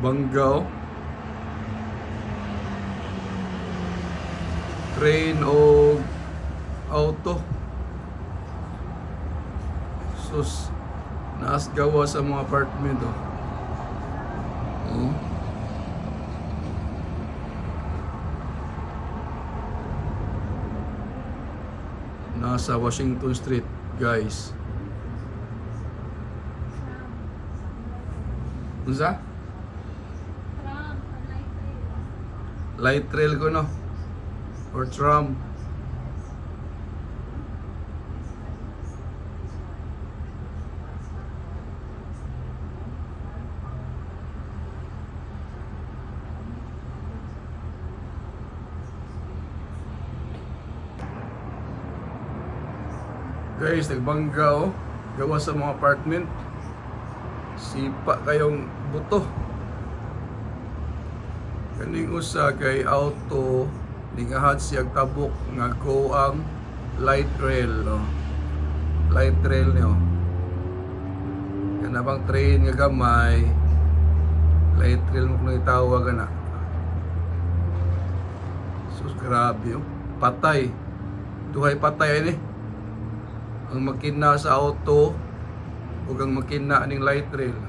Nagbangga oh. Train o auto. Sus, naas gawa sa mga apartment oh. Oh. Nasa Washington Street, guys. Unsa? Tram or light rail. Light rail ko, no? Or tram. Guys, nagbangga oh. Gawa sa mga apartment. Sipa kayong buto. Kaning usa kay auto ningahad siya tabok nga go ang light rail oh. Light rail niyo. Kana bang train nga gamay, light rail mo kung itawag ana. Sus, grabe oh. Patay. Duhay patay ini. Ang makina sa auto ug ang makina ning light rail.